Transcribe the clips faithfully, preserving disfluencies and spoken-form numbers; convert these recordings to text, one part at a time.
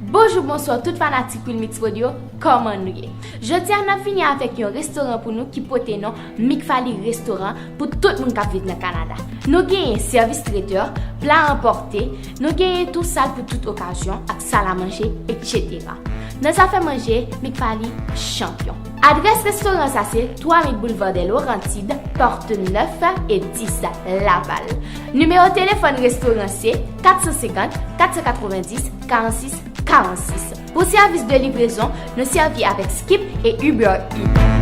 Bonjou, bonswa tout fanatik Wilmix Prod yo, kòman nou ye? Jodi a n ap vini avèk yon restoran pou nou ki pote non Mikfali Restoran pou tout moun k ap viv nan Kanada. Nou genyen sèvis tretè, pla anpòte, nou genyen tou sal pou tout okazyon ak sal a manje, etsetera. Nan zafè manje, Mikfali chanpyon. Adrès restoran sa se twa mil Boulevard des Laurentides, pòt nèf e dis, Laval. Nimewo telefòn restoran se kat san senkant, kat san katrevenndis, karannsis, karannsis. Pou sèvis de livrezon, nou sèvi avèk Skip e Uber Eats.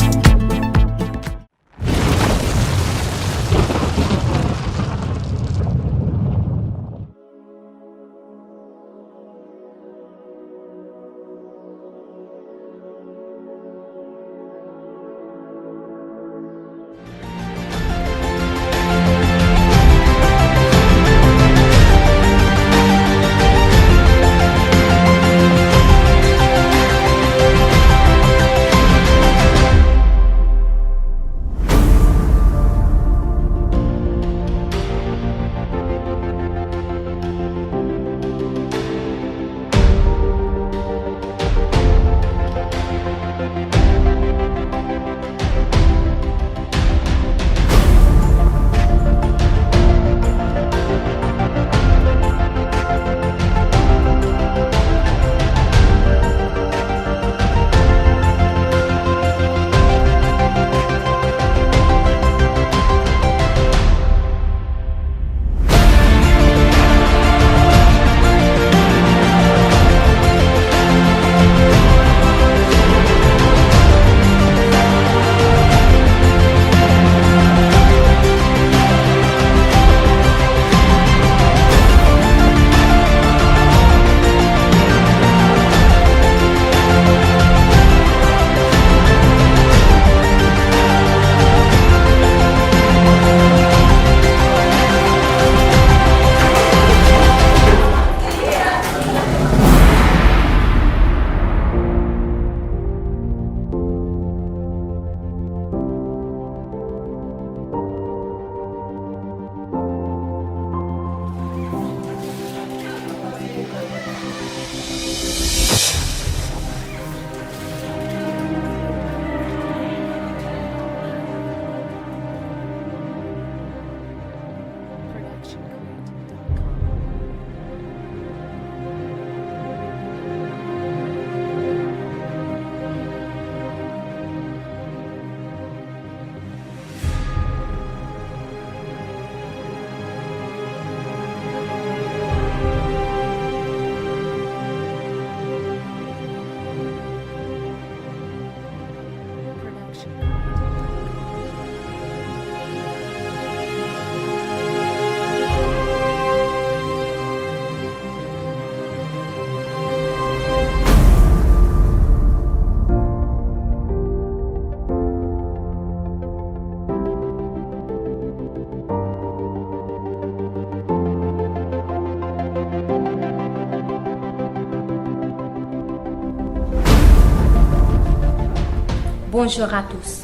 Bonjour à tous.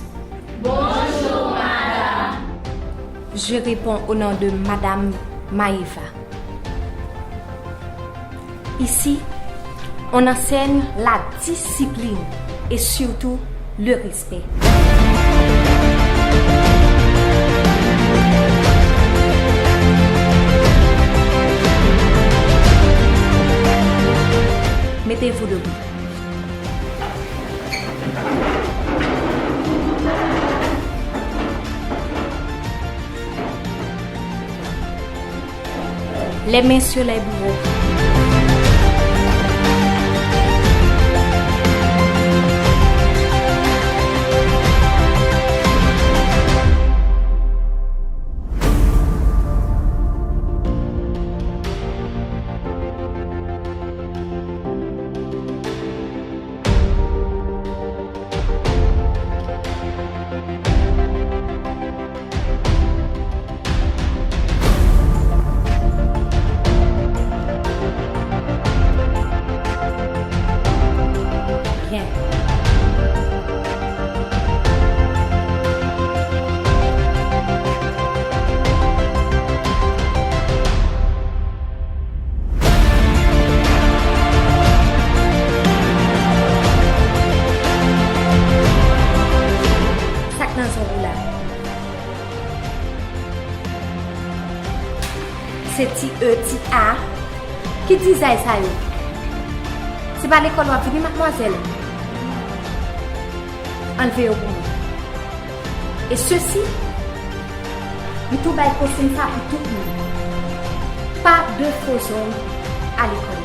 Bonjour, madame. Je réponds au nom de Madame Maëva. Ici, on enseigne la discipline et surtout le respect. Mettez-vous debout. Les mains sur les bourreaux. Se ti E, ti A. Ki dizay sa yo? Se pa lekòl w ap vini, madmwazèl? Anlve yo pou mwen. E sesi, m tou bay konsiy sa pou tout moun. Pas de faux ongles à l'école.